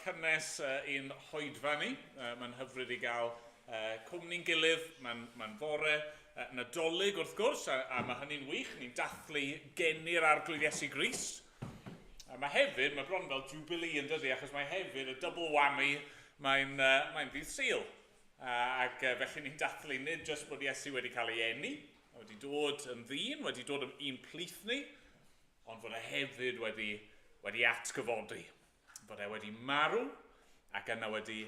cynnes i'n hoedfa ni. Mae'n hyfryd i gael cwmni'n gilydd, mae'n mae fore Nadolig wrth gwrs, a mae hynny'n wych, ni'n dathlu geni'r Arglwydd Iesu Grist. A mae hefyd, mae bron fel Jubilee yn dydy, achos mae hefyd y double whammy, mae'n mae ddydd Sul. Ac felly ni'n dathlu nid jyst bod Iesu wedi cael ei eni, wedi dod yn ddyn, wedi dod yn un plith ni, ond fod e hefyd wedi, wedi atgyfodi. Fod e wedi marw ac yna wedi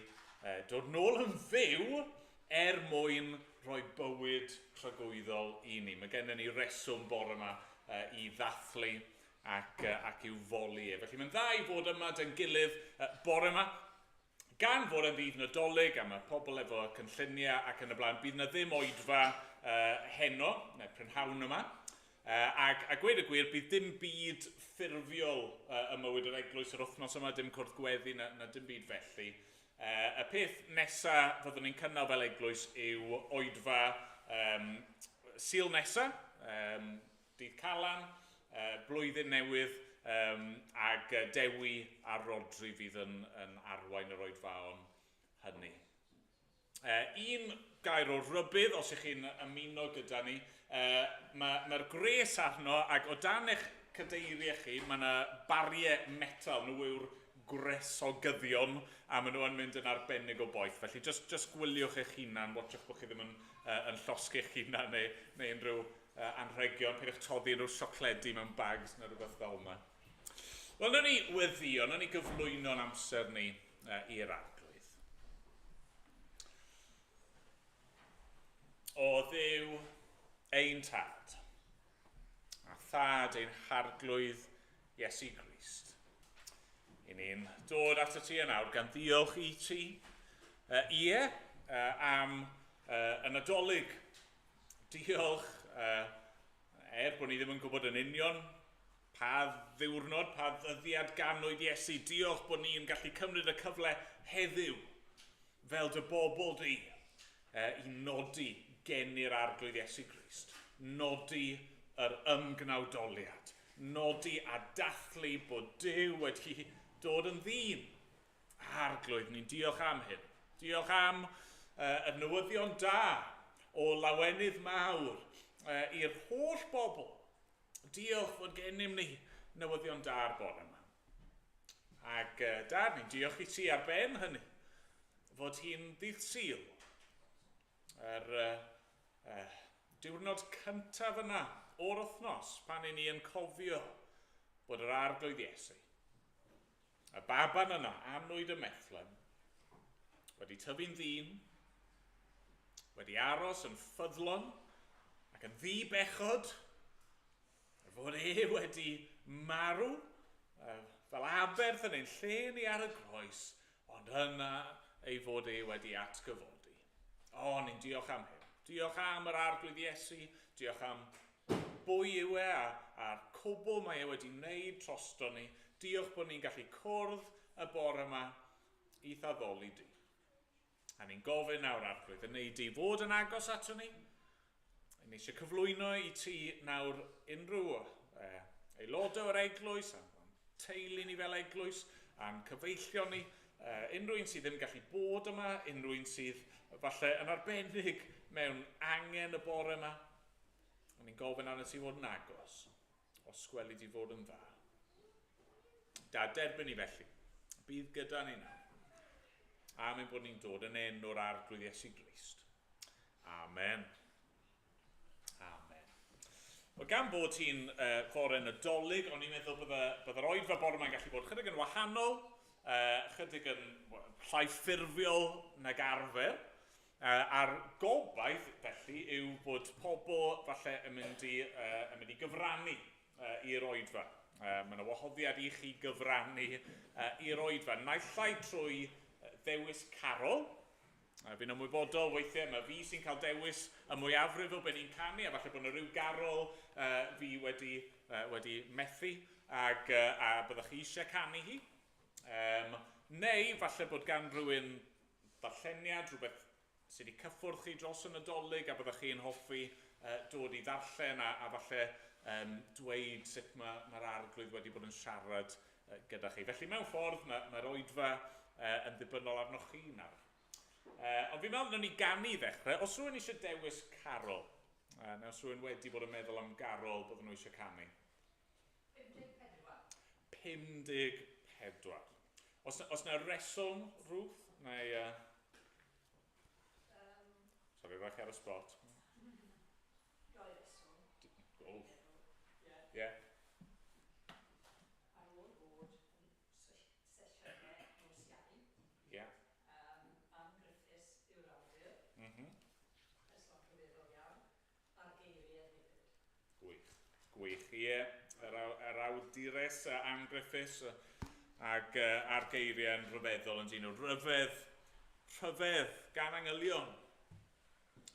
dod nôl yn fyw er mwyn rhoi bywyd tragwyddol i ni. Mae gennym ni reswm bore yma i ddathlu ac, ac i'w foli e. Felly mae'n dda i fod yma dy'n gilydd bore yma. Gan fod e'n ddydd Nadolig a mae pobl efo cynlluniau ac yn y blaen, bydd na ddim oedfa heno, neu prynhawn yma. Ac, a gweud y gwir, bydd dim byd ffurfiol ym mywyd yr eglwys yr wythnos yma, dim cwrdd gweddi na, na dim byd felly. Y peth nesaf fyddwn ni'n cynnal fel eglwys yw oedfa Sul nesa, dydd Calan, blwyddyn newydd, ac Dewi a Rhodri fydd yn, yn arwain yr oedfaon hynny. Un gair o rybudd, os ych chi'n ymuno gyda ni, mae'r mae gwres arno ac o dan eich cadeiriau chi, mae yna bariau metal, nhw yw'r gwresogyddion, a maen nhw yn mynd yn arbennig o boeth. Felly, just, just gwyliwch eich hunan, watchwch bod chi ddim yn, yn llosgi eich hunan neu, neu unrhyw anrhegion, peidiwch toddi unrhyw siocledi mewn bags neu rhywbeth fel yna. Wel, nawn ni weddio, nawn ni gyflwyno'n amser ni i'r Arglwydd. O Dduw ein Tad, a Thad ein Harglwydd Iesu Grist. I ni'n dod at y ti yn awr gan ddiolch i ti, ie, am y Nadolig. Diolch, er bod ni ddim yn gwybod yn union pa ddiwrnod, pa ddyddiad ganwyd Iesu, diolch bod ni'n gallu cymryd y cyfle heddiw fel dy bobl di i nodi geni'r Arglwydd Iesu Grist, nodi yr ymgnawdoliad, nodi a dathlu bod Duw wedi dod yn ddyn. Arglwydd, ni'n diolch am hyn. Diolch am y newyddion da o lawenydd mawr i'r holl bobl. Diolch fod gennym ni newyddion da'r bore yma. Ac Dad, ni'n diolch i ti ar ben hynny, fod hi'n ddydd Sul, yr diwrnod cyntaf yna o'r wythnos, pan i ni yn cofio bod yr Arglwydd Iesu, y baban yna, anwyd ym Methlem, wedi tyfu'n ddyn, wedi aros yn ffyddlon ac yn ddi-bechod, fod e wedi marw fel aberth yn ein lle ni ar y groes, ond yna ei fod e wedi atgyfodi. O, ni'n diolch am hyn. Diolch am yr Arglwydd Iesu, diolch am bwy yw e a, a'r cwbl mae e wedi wneud drosto ni. Diolch bod ni'n gallu cwrdd y bore yma i thaddoli di. A ni'n gofyn nawr, Arglwydd, yn neud di fod yn agos ato ni. Ni eisiau cyflwyno i ti nawr unrhyw aelodau o'r eglwys, a'n teulu ni fel eglwys, a'n cyfeillion ni, unrhyw un sydd ddim yn gallu bod yma, unrhyw un sydd falle yn arbennig mewn angen y bore yma. A ni'n gofyn arno ti fod yn agos, os gweli di fod yn dda. Da, derbyn ni felly. Bydd gyda ni nawr. Am ein bod ni'n dod yn enw'r Arglwydd Iesu Grist. Amen. Amen. Wel, gan bod hi'n fore Nadolig, o'n i'n meddwl bydde, bydde'r oedfa bore yma'n gallu bod chydig yn wahanol, chydig yn llai ffurfiol nag arfer. A'r gobaith, felly, yw bod pobl falle yn mynd i, yn mynd i gyfrannu i'r oedfa. Mae yna wahoddiad i chi gyfrannu i'r oedfa, naill ai trwy ddewis carol. Fi'n ymwybodol weithiau mae fi sy'n cael dewis y mwyafrif o be ni'n canu, a falle bod yna rhyw garol fi wedi, wedi methu ac, a byddwch chi eisiau canu hi. Neu falle bod gan rhywun ddarlleniad, rhywbeth sydd wedi cyffwrdd chi dros y Nadolig a byddwch chi'n hoffi dod i ddarllen a, a falle dweud sut mae'r mae Arglwydd wedi bod yn siarad gyda chi. Felly mewn ffordd mae'r mae oedfa yn ddibynnol arnoch chi nawr. Ond fi'n meddwl wnawn ni ganu i ddechrau. Os rhywun eisiau dewis carol, neu os rhywun wedi bod yn meddwl am garol bydden nhw eisiau canu. 54. 54. Os na reswm, Ruth, neu... Sorry, rhaid chi ar y spot. Doi reswm. Oh. Ie. Ar ôl bod yn sesiynau nos Iau. Ie. Ann Griffiths yw'r awdur. Person rhyfeddol iawn. A'r geiriau hefyd. Gwych. Gwych, ie. Yr awdures Ann Griffiths ag a'r geiriau yn rhyfeddol yn dyn nhw. Rhyfedd, rhyfedd gan angylion.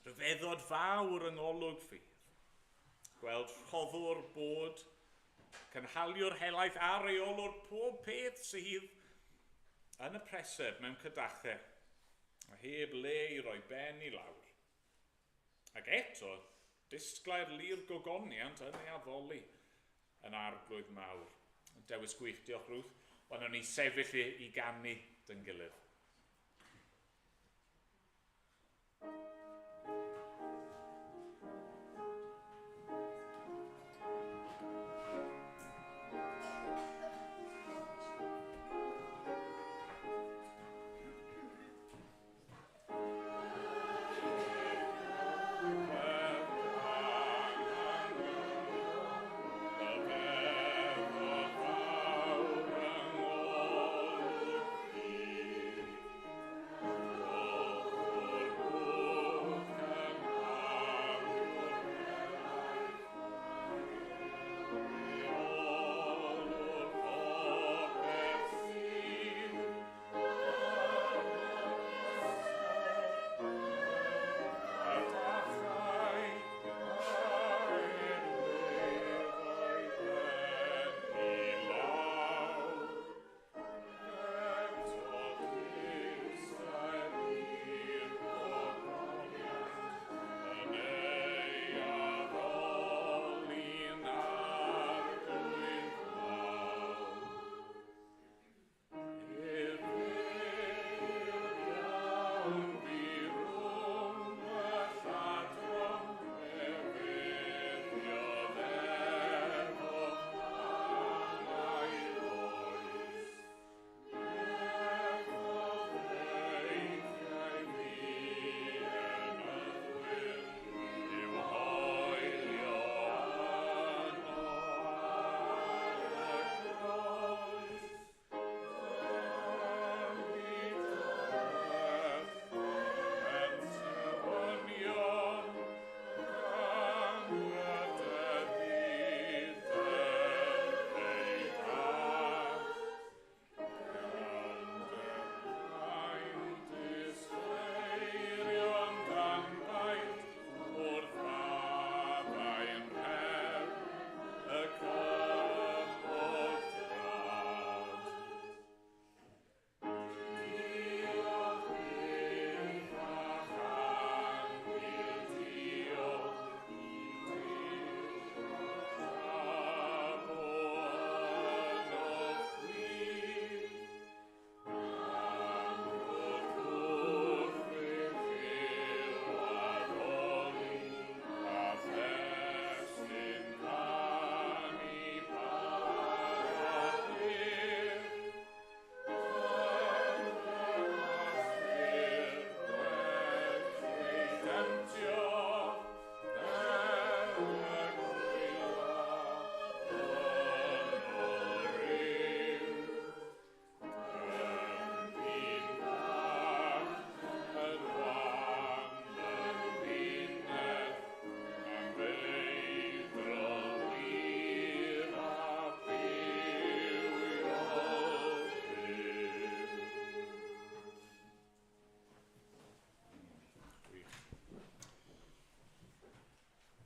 Rhyfeddod fawr yng ngolwg ffydd. Gweld rhoddwr bod, cynhaliwr helaeth a reolwr pob peth sydd yn y preseb mewn cydachau, a heb le i roi ben i lawr. Ac eto, disglair lir gogoniant yn ei addoli yn arglwydd mawr. Dewis gwych, diolch Ruth. Wel, nawn ni sefyll i ganu dyn gilydd.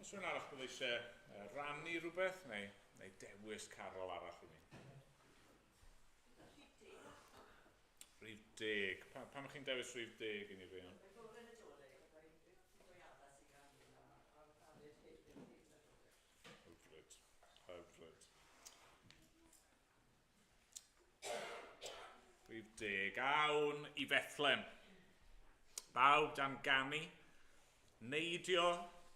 Os rhywun arall bydd eisiau rannu rhywbeth neu dewis carol arall i ni? Rhif 10. Pam ych chi'n dewis rhif 10 i ni, Rhian? Hyfryd. Hyfryd. Rhif Deg. Awn i Fethlem. Bawb dan ganu, neidio,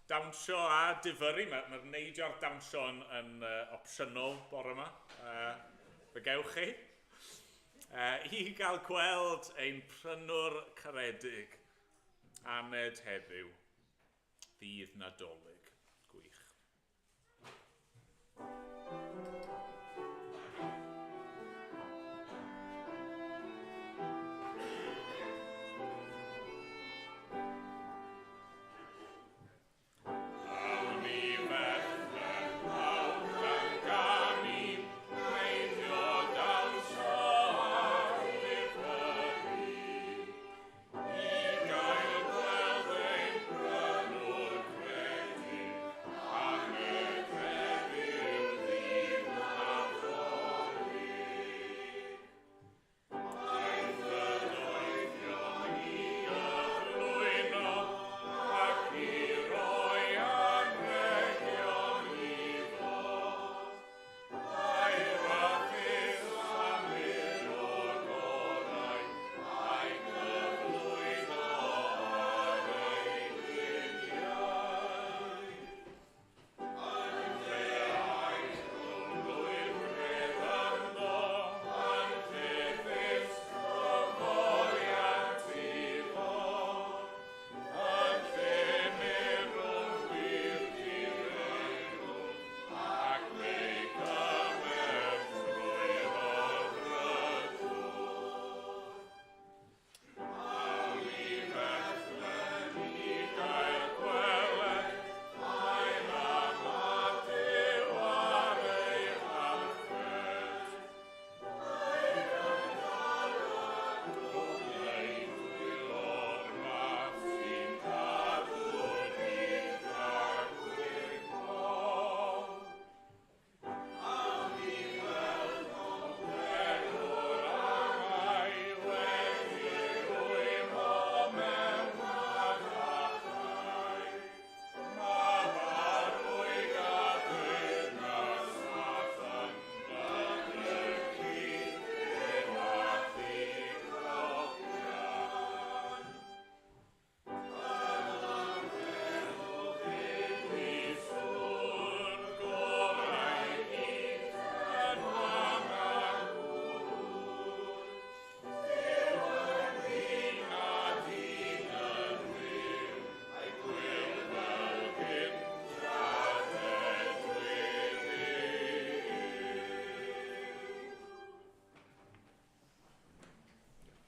dawnsio a difyrru. Mae'r ma neidio a'r dawnsio yn opsiynol bore yma. Fe gewch chi. I gael gweld ein prynwr caredig, aned heddiw, ddydd Nadolig. Gwych. Awn i Fethlem, pawb dan ganu, neidio, dawnsio a difyrru. I gael gweld ein prynwr caredig, aned heddiw ddydd Nadolig. Aeth y doethion i gyflwyno ac i roi anrhegion iddo. Aur a thus a myrr o'r gorau, a'i gyflwyno ar ei gliniau. Yn lle aeth nhw'n lwyr ynddo, yn llethus cyforiant iddo. Yn lle murwn wir direnwn, ac fe'i cymerth drwy'r oddrydwr. Awn i Fethlem i gael gweled, mae mam a Duw ar ei harffed. Gwneud dwylo'r math sy'n cadw'r dydd rhag gwympo. Awn i weld O'r angau wedi rwymo mewn fathachau. Mab arwyg a deyrnas a yn y cyd ddim allu cropian. Sŵn gorau gyd yn wan a gŵr. Dyn a dyn yn fyw, gwyl fel gynt a dedwydd.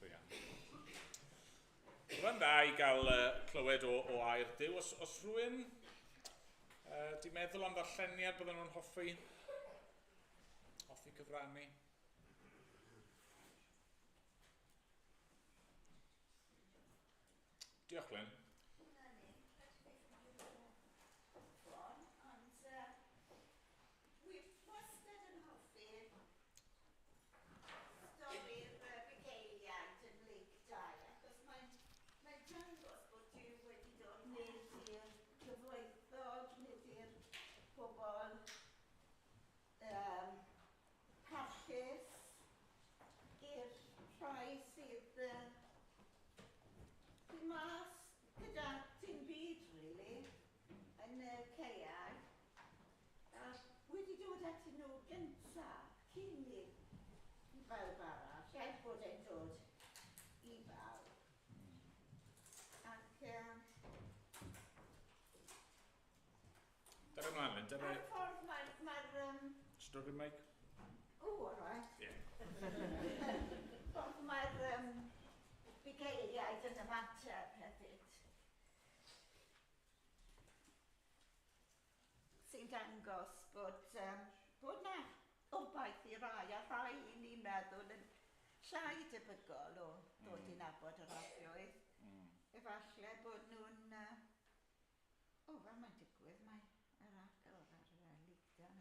Diolch, Rhian. Mae'n dda i gael clywed o air Duw. Os rhywun di meddwl am ddarlleniad bydden nhw'n hoffi cyfrannu? Diolch, Lynn. Ond dwi wastad yn hoffi stori'r bugeiliaid yn Luc 2, achos mae dangos bod Duw wedi dod nid i'r cyfoethog, nid i'r pobl parchus, i'r rhai sydd mas gyda dim byd, really, yn y caeau, a wedi dod atyn nhw gynta, cyn i bawb arall, er bod e'n dod i bawb. Ac Dyna ymlaen, Lynn. Dyna Ar y ffordd mae'r Stori mic? O, all right. Ie. Ffordd mae'r bugeiliaid yn ymateb hefyd. Sy'n dangos bod na obaith i rai, a rhai i ni'n meddwl yn llai debygol o ddod i nabod yr Arglwydd. Efallai bod nhw'n... O, fel mae'n digwydd, mae yr agor ar y Luc yn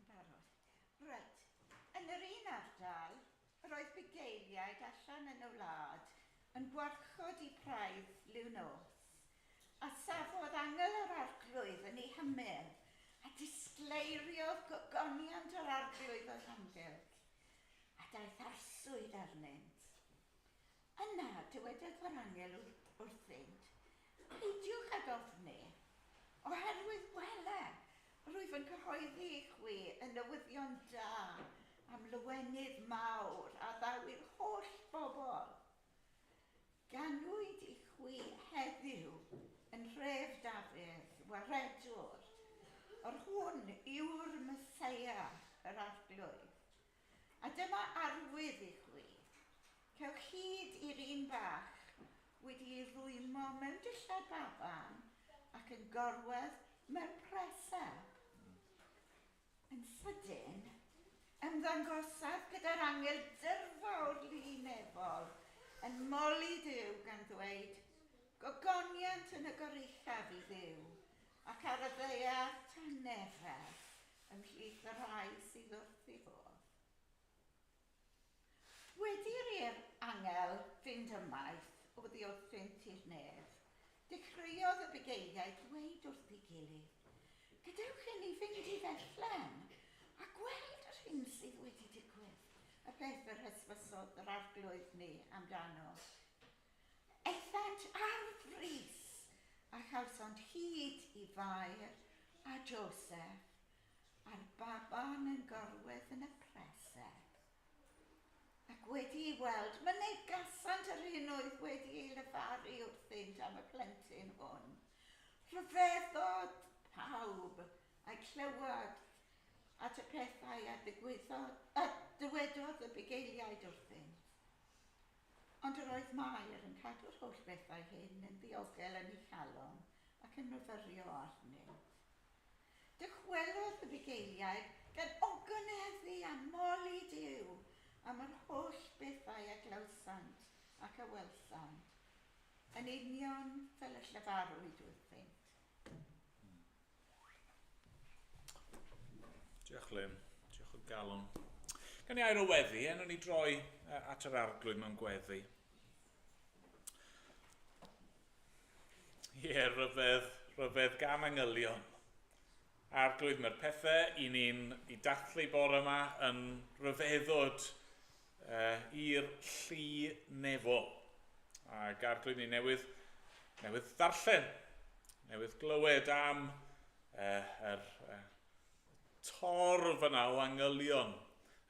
barod. Reit, yn yr un ardal, yr oedd bugeiliaid allan yn y wlad yn gwarchod eu praidd liw nos, a safodd angel yr Arglwydd yn ei hymyl, a disgleiriodd gogoniant yr Arglwydd o'u hamgylch, a daeth arswyd arnynt. Dywedodd yr angel wrthynt, peidiwch ag ofni, oherwydd wele, rwyf yn cyhoeddi i chwi y newyddion da am lawenydd mawr a ddaw i'r holl bobl. Ganwyd i chwi heddiw yn nhref Dafydd, waredwr, yr hwn yw'r Meseia, yr Arglwydd. A dyma arwydd i chwi. Cewch hyd i'r un bach wedi'i rwymo mewn dillad baban ac yn gorwedd mewn preseb. Yn sydyn, ymddangosodd gyda'r angel dyrfa o'r lu nefol yn moli Duw gan ddweud, gogoniant yn y goruchaf i Dduw ac ar y ddaear tangnefedd ymhlith y rhai sydd wrth ei fodd. Wedi i'r angel fynd ymaith oddi wrthynt i'r nef, dechreuodd y bugeiliaid ddweud wrth ei gilydd, gadewch i ni fynd i Fethlem a gweld yr hyn sydd wedi digwydd, y peth yr hysbysodd yr Arglwydd ni amdano. Aethant ar frys a chawsant hyd i Fair a Joseph a'r baban yn gorwedd yn y preseb. Ac wedi ei weld, mynegasant yr hyn oedd wedi ei lefaru wrthynt am y plentyn hwn. Rhyfeddodd pawb a'i clywed at y pethau a ddigwyddodd, a dywedodd y bugeiliaid wrthynt. Ond yr oedd Mair yn cadw'r holl bethau hyn yn ddiogel yn ei chalon ac yn myfyrio arnynt. Dychwelodd y bugeiliaid gan ogoneddu a moli Duw am yr holl bethau a glywsant ac a welsant, yn union fel y llefarwyd wrthynt. Diolch, Lynn. Diolch o galon. Gan i air o weddi, enw ni droi at yr Arglwydd mewn gweddi. Ie, rhyfedd, rhyfedd gan angylion. Arglwydd, mae'r pethau i ni'n i dathlu bore yma yn rhyfeddod i'r llu nefol. Ac Arglwydd, ni newydd ddarllen, newydd glywed am yr torf yna o angylion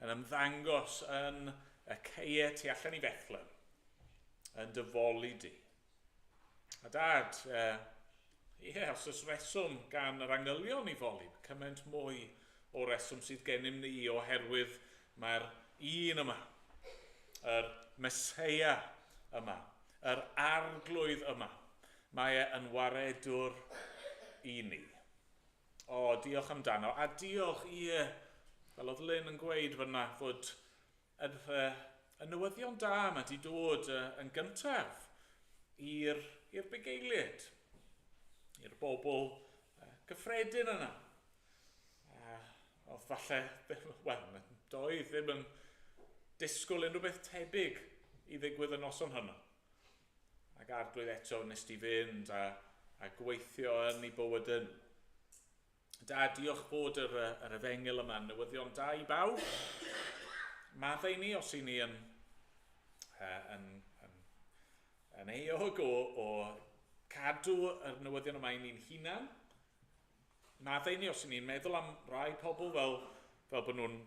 yn ymddangos yn y caeau tu allan i Fethlem, yn dyfoli di. A dad, ie, os oes reswm gan yr angylion i foli, cymaint mwy o reswm sydd gennym ni oherwydd mae'r un yma, yr Meseia yma, yr Arglwydd yma, mae e yn waredwr i ni. O, diolch amdano, a diolch i, fel oedd Lynn yn gweud fyna, fod y newyddion da yma wedi dod yn gyntaf i'r bugeiliaid, i'r bobl gyffredin yna. Oedd falle, wel, doedd ddim yn disgwyl unrhyw beth tebyg i ddigwydd y noson hynny. Ac Arglwydd eto nes di fynd a gweithio yn ei bywyd yn. Da, diolch bod yr efengyl yma yn newyddion da i bawb. Maddau ni os i ni yn euog o cadw yr newyddion yma i ni'n hunan. Maddau ni os i ni'n meddwl am rai pobl fel bod nhw'n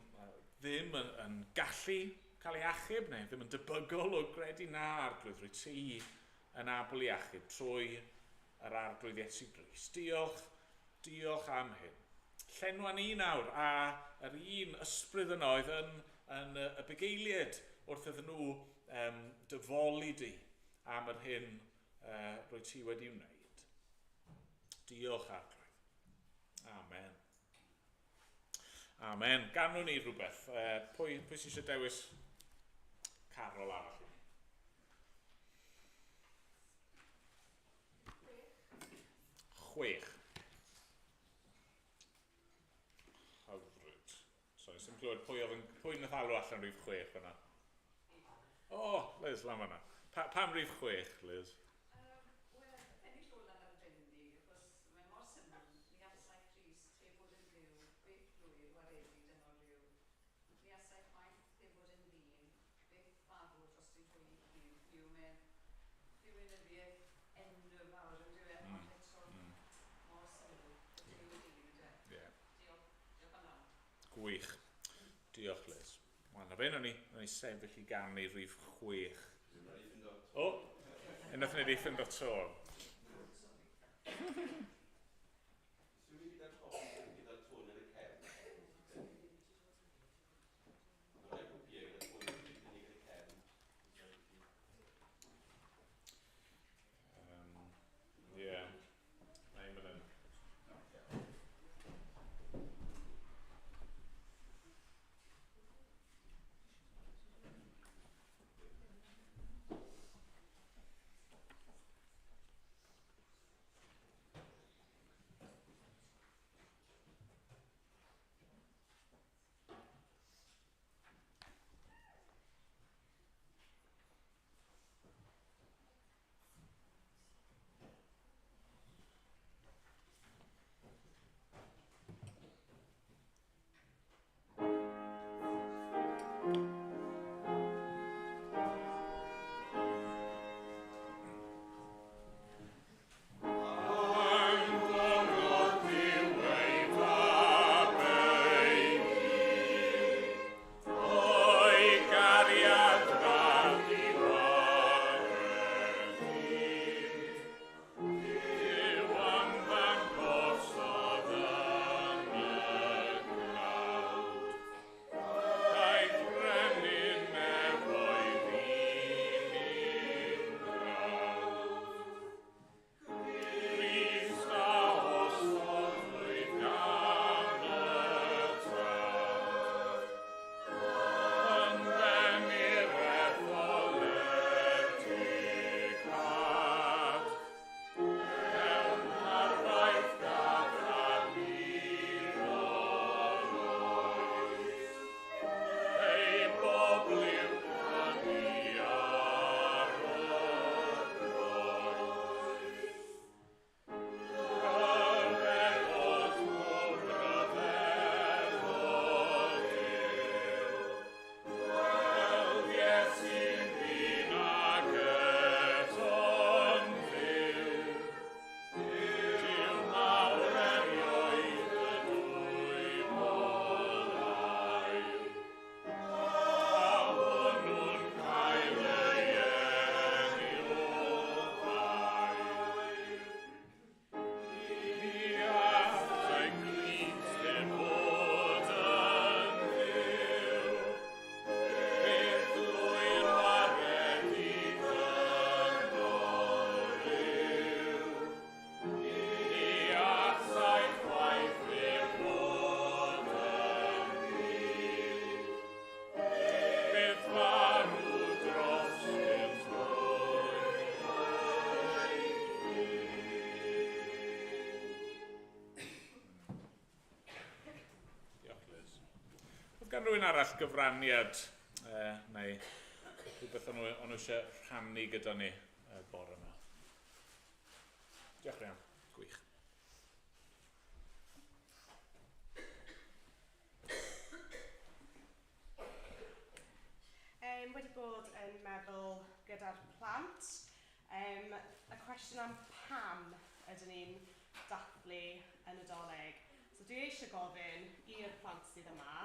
ddim yn gallu cael ei achub, neu ddim yn debygol o gredu na Arglwydd, rwy ti yn abl i achub trwy yr Arglwydd Iesu Grist. Diolch, diolch am hyn. Llenwa ni nawr, a yr un ysbryd yno oedd yn y bugeiliaid wrth iddyn nhw dyfoli di am yr hyn rwy ti wedi wneud. Diolch, Arglwydd. Amen. Amen. Ganwn ni rhywbeth. Pwy sydd eisiau dewis carol arall i ni? 6. Hyfryd. Sorry, sy'n clywed pwy nath alw allan rhif 6 fyna? O, Liz, lan fyna. Pam rhif 6, Liz? Wel, ennill Roland ar y bendig, achos mae mor syml, ni allai Crist heb fod yn Dduw, byth lwyr waredu dynol ryw. Ni allai chwaith heb fod yn ddyn, byth farw dros ei hwy ei hun. Yw, Gwych. Diolch, Liz. Wel, na fe, nawn ni sefyll i ganu rhif 6. O, unwaith ni wedi ffindo to. Ie. Na un fan hyn. Gan rhywun arall gyfraniad neu rhywbeth o'n nhw eisiau rhannu gyda ni bore yma? Diolch, Rhian. Gwych. Wedi bod yn meddwl gyda'r plant. Y cwestiwn am pam ydyn ni'n dathlu y Nadolig. So dwi eisiau gofyn i'r plant sydd yma,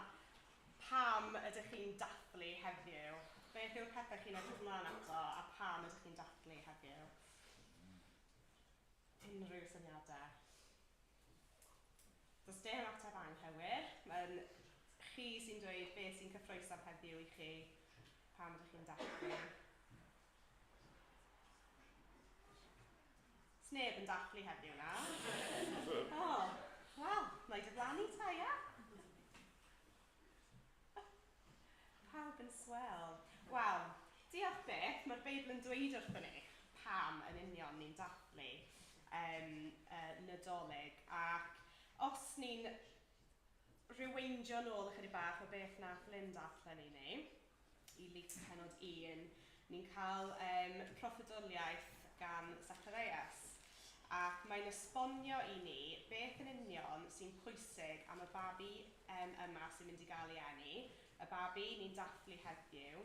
pam ydych chi'n dathlu heddiw? Beth yw'r pethau chi'n edrych ymlaen ato a pam ydych chi'n dathlu heddiw? Unrhyw syniadau? Does dim ateb anghywir. Mae'n chi sy'n dweud beth sy'n cyffrous am heddiw i chi, pam ydych chi'n dathlu. Sneb yn dathlu heddiw na. O, wel, na i diflannu ta, ia? Pawb yn swel. Wel, diolch byth, mae'r Beibl yn dweud wrthyn ni pam yn union ni'n dathlu Nadolig. Ac os ni'n reweindio nôl ychydig bach o beth nath Lynn darllen i ni, i Luc pennod 1, ni'n cael proffwydoliaeth gan Zacharias. Ac mae'n esbonio i ni beth yn union sy'n pwysig am y babi yma sy'n mynd i gael ei eni, y babi ni'n dathlu heddiw,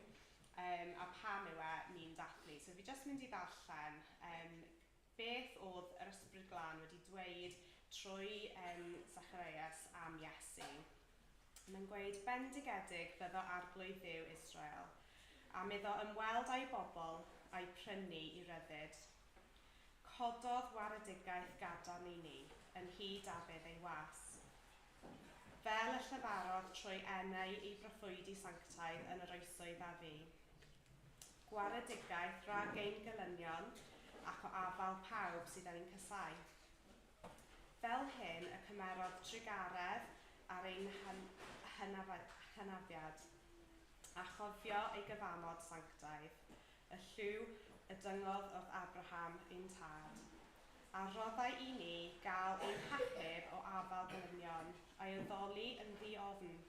a pam yw e ni'n dathlu. So fi jyst mynd i ddarllen beth oedd yr Ysbryd Glân wedi dweud trwy Zacharias am Iesu. Mae'n gweud, bendigedig fyddo arglwydd Dduw Israel, am iddo ymweld â'i bobl a'i prynu i ryddid. Cododd waredigaeth gadarn i ni, yn nhŷ Dafydd ei was. Fel y llefarodd trwy enau ei broffwydi sanctaidd yn yr oesoedd a fu. Gwaredigaeth rhag ein gelynion ac o afael pawb sydd yn ein casáu. Fel hyn y cymerodd trugaredd ar ein hynafiad, a chofio ei gyfamod sanctaidd, y llw y dyngodd wrth Abraham ein tad, a roddai i ni gael ein hachub o afael gelynion, a'i addoli yn ddi-ofn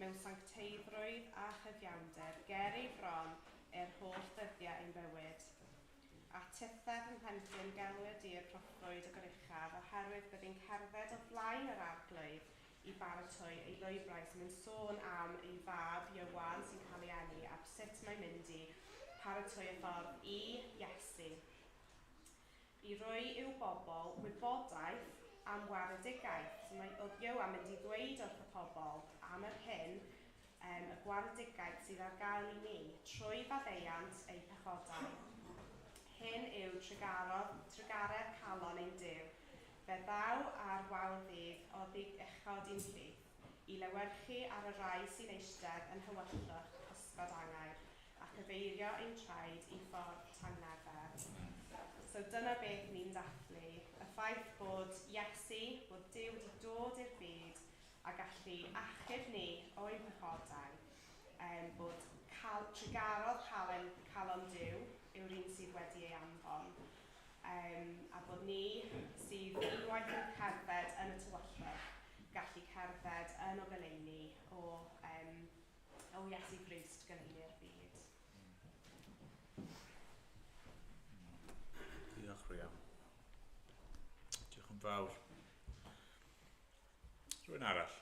mewn sancteiddrwydd a chyfiawnder ger ei fron er holl ddyddiau ein bywyd. A tithe fy mhlentyn gelwir di'r proffwyd y Goruchaf, oherwydd byddi'n cerdded o flaen yr arglwydd i baratoi ei lwybrau. So mae'n sôn am ei fab Iowan sy'n cael ei eni a sut mae'n mynd i paratoi y ffordd i Iesu. I roi i'w bobl wybodaeth am waredigaeth. So mae oedd Iowan mynd i ddweud wrth y pobl am yr hyn y gwaredigaeth sydd ar gael i ni trwy faddeuant eu pechodau. Hyn yw trugaredd calon ein Duw. Fe ddaw ar wawr ddydd oddi uchod i'n plith, i lewyrchu ar y rai sy'n eistedd yn nhywyllwch cysgod angau, a chyfeirio ein traed i ffordd tangnefedd. So dyna beth ni'n dathlu, y ffaith bod Iesu, bod Duw wedi dod i'r byd a gallu achub ni o'i pechodau, bod trugarodd calon Duw yw'r un sydd wedi ei anfon, a bod ni sydd unwaith yn cerdded yn y tywyllwch gallu cerdded yn o goleuni o Iesu Grist goleuni'r byd. Diolch, Rhian. Diolch yn fawr. Rhywun arall?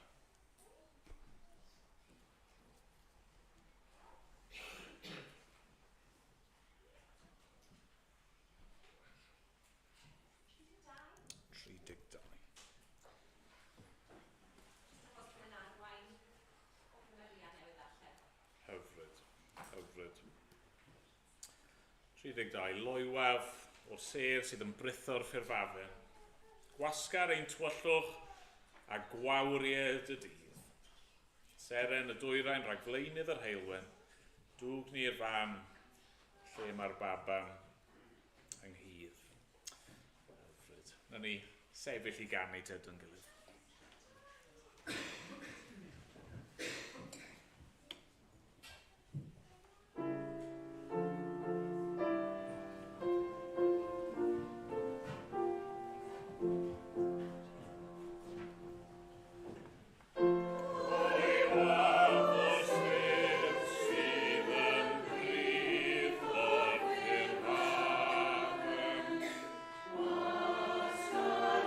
Hyfryd. 32. Loywaf o'r sêr sydd yn britho'r ffurfafen. Gwasgar ein tywyllwch a gwawried y dydd. Seren y dwyrain rhag flaenydd yr heulwen. Dwg ni'r fan lle mae'r baban ynghyd. Hyfryd. Na ni sefyll i ganu te dy'n gilydd. Wasgar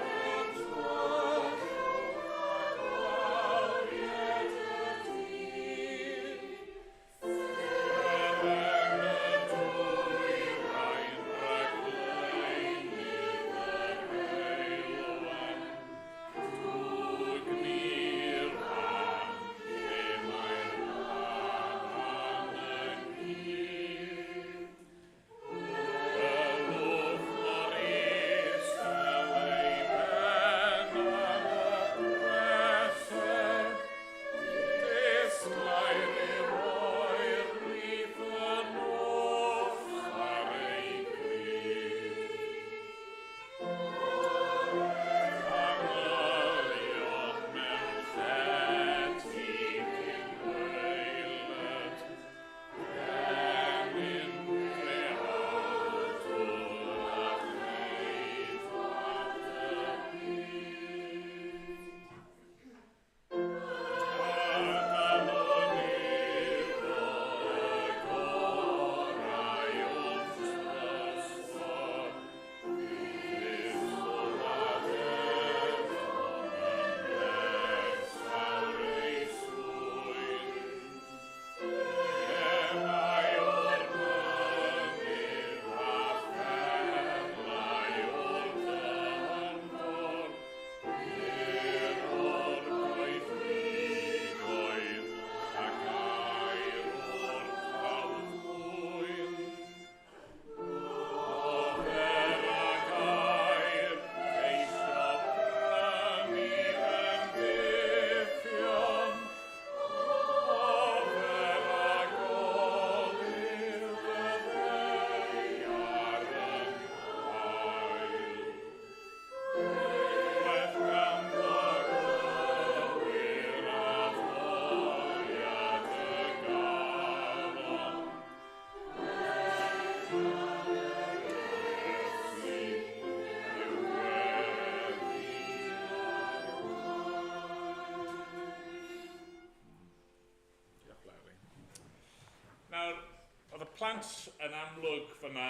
plant yn amlwg fyna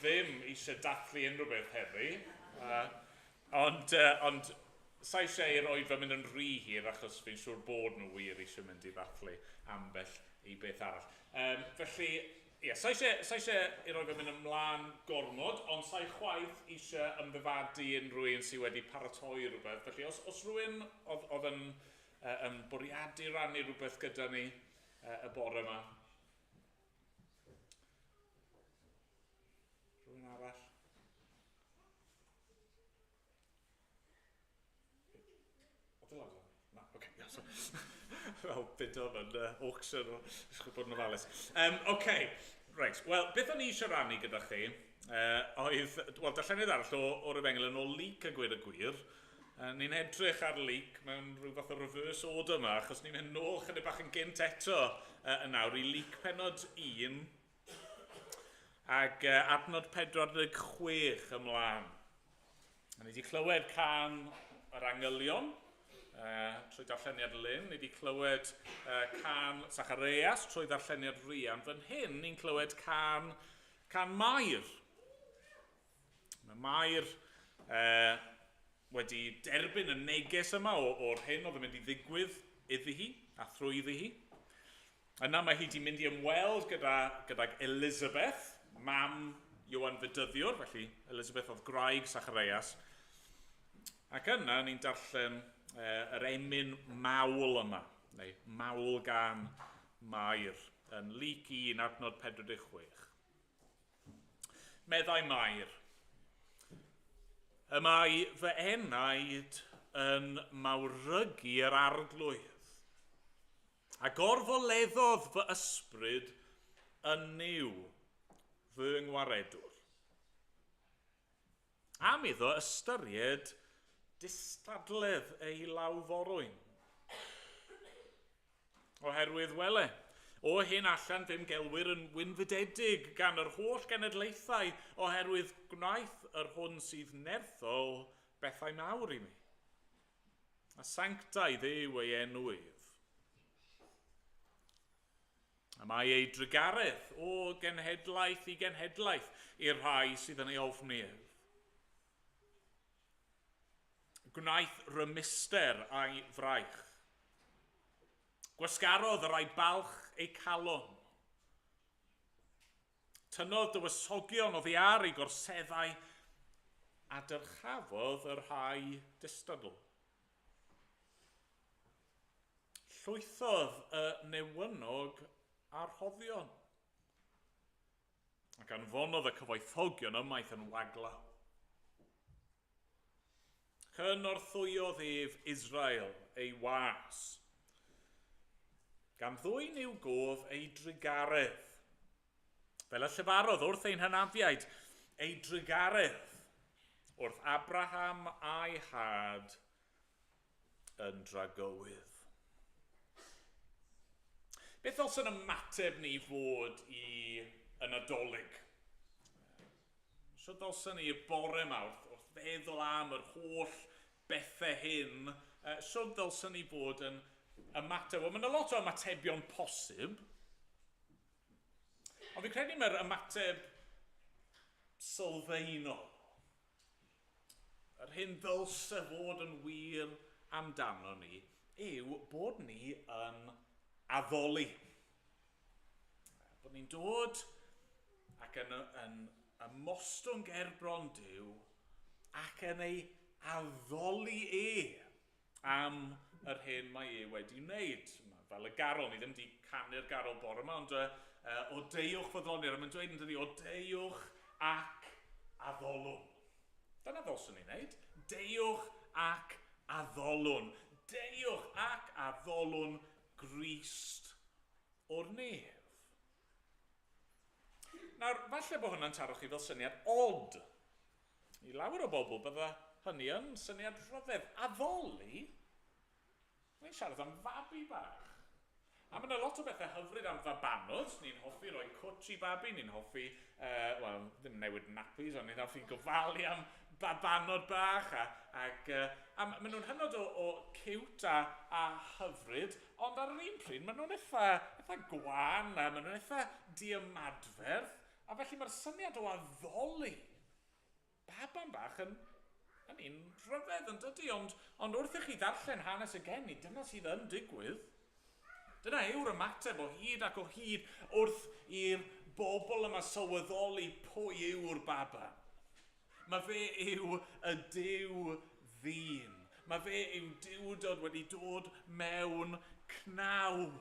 ddim eisiau dathlu unrhyw beth heddi. Ond sa eisiau i'r oedfa mynd yn rhy hir achos fi'n siŵr bod nhw wir eisiau mynd i ddathlu ambell i beth arall. Felly, ie, sa eisiau i'r oedfa mynd ymlaen gormod, ond sa i chwaith eisiau ymddifadu unrhyw un sydd wedi paratoi rhywbeth. Felly, os rhywun oedd yn bwriadu rannu rhywbeth gyda ni y bore yma. Rhywun arall? Oedd y lawr? Na, oce. Fel bido yn auction, eisiau bod yn ofalus. Oce, reit. Wel, beth o'n i eisiau rannu gyda chi oedd, wel, darlleniad arall o'r Efengyl yn ôl Luc a gweud y gwir. Ni'n edrych ar Luc mewn rhyw fath o reverse order yma, achos ni'n mynd nôl chydig bach yn gynt eto yn nawr i Luc pennod 1 ac adnod 46 ymlaen. A ni wedi clywed cân yr angylion trwy darlleniad Lynn, ni wedi clywed cân Zacharias trwy ddarlleniad Rhian. Fan hyn ni'n clywed cân Mair. Mae Mair wedi derbyn y neges yma o'r hyn oedd yn mynd i ddigwydd iddi hi a thrwyddi hi. Yna mae hi wedi mynd i ymweld gydag Elizabeth, mam Ioan Fedyddiwr, felly Elizabeth oedd gwraig Zacharias. Ac yna ni'n darllen yr emyn mawl yma, neu mawl gan Mair, yn Luc 1, adnod 46. Meddai Mair, y mae fy enaid yn mawrygu yr Arglwydd, a gorfoleddodd fy ysbryd yn Nuw, fy ngwaredwr. Am iddo ystyried distadledd ei lawforwyn. Oherwydd wele, o hyn allan fe'm gelwir yn wynfydedig gan yr holl genedlaethau, oherwydd gwnaeth yr hwn sydd nerthol bethau mawr i mi. A sanctaidd yw ei enw ef. A mae ei drugaredd o genhedlaeth i genhedlaeth i'r rhai sydd yn ei ofni ef. Gwnaeth rymuster a'i fraich. Gwasgarodd y rhai balch eu calon. Tynnodd dywysogion oddi ar ei gorseddau a dyrchafodd y rhai distadl. Llwythodd y newynog a'r rhoddion, ac anfonodd y cyfoethogion ymaith yn waglaw. Cynorthwyodd ef Israel, ei was, gan ddwyn i'w gof ei drugaredd. Fel y llefarodd wrth ein hynafiaid, ei drugaredd wrth Abraham a'i had yn dragywydd. Beth ddylswn ymateb ni fod i y Nadolig? Sut ddylswn ni y bore yma wrth feddwl am yr holl bethau hyn, sut ddylswn ni fod yn ymateb? Wel, mae yna lot o ymatebion posib. Ond fi'n credu mae'r ymateb sylfaenol, yr hyn ddylse fod yn wir amdano ni, yw bod ni yn addoli. Bod ni'n dod ac yn ymostwng ger bron Duw ac yn ei addoli e am yr hyn mae e wedi wneud. Fel y garol, ni ddim wedi canu'r garol bore yma, ond o deuwch fyddlonir, a mae'n dweud yn dydi, o deuwch ac addolwn. Dyna ddylswn ni'n wneud. Deuwch ac addolwn. Deuwch ac addolwn Grist o'r nef. Nawr, falle bod hwnna'n taro chi fel syniad od. I lawer o bobl bydda hynny yn syniad rhyfedd. Addoli? Ni'n siarad am fabi bach. A mae yna lot o bethau hyfryd am fabanod. Ni'n hoffi rhoi cwtsh i babi, ni'n hoffi, wel, ddim newid nappies, ond ni'n hoffi gofalu am babanod bach a, ac, a maen nhw'n hynod o, o cute a, a hyfryd, ond ar yr un pryd maen nhw'n eitha, eitha gwan a maen nhw'n eitha diymadferth, a felly mae'r syniad o addoli baban bach yn, yn un rhyfedd yn dydy, ond, ond wrth i chi ddarllen hanes y geni, dyna sydd yn digwydd. Dyna yw'r ymateb o hyd ac o hyd wrth i'r bobl yma sylweddoli pwy yw'r baban. Mae fe yw y Duw ddyn. Mae fe yw Duwdod wedi dod mewn cnawd.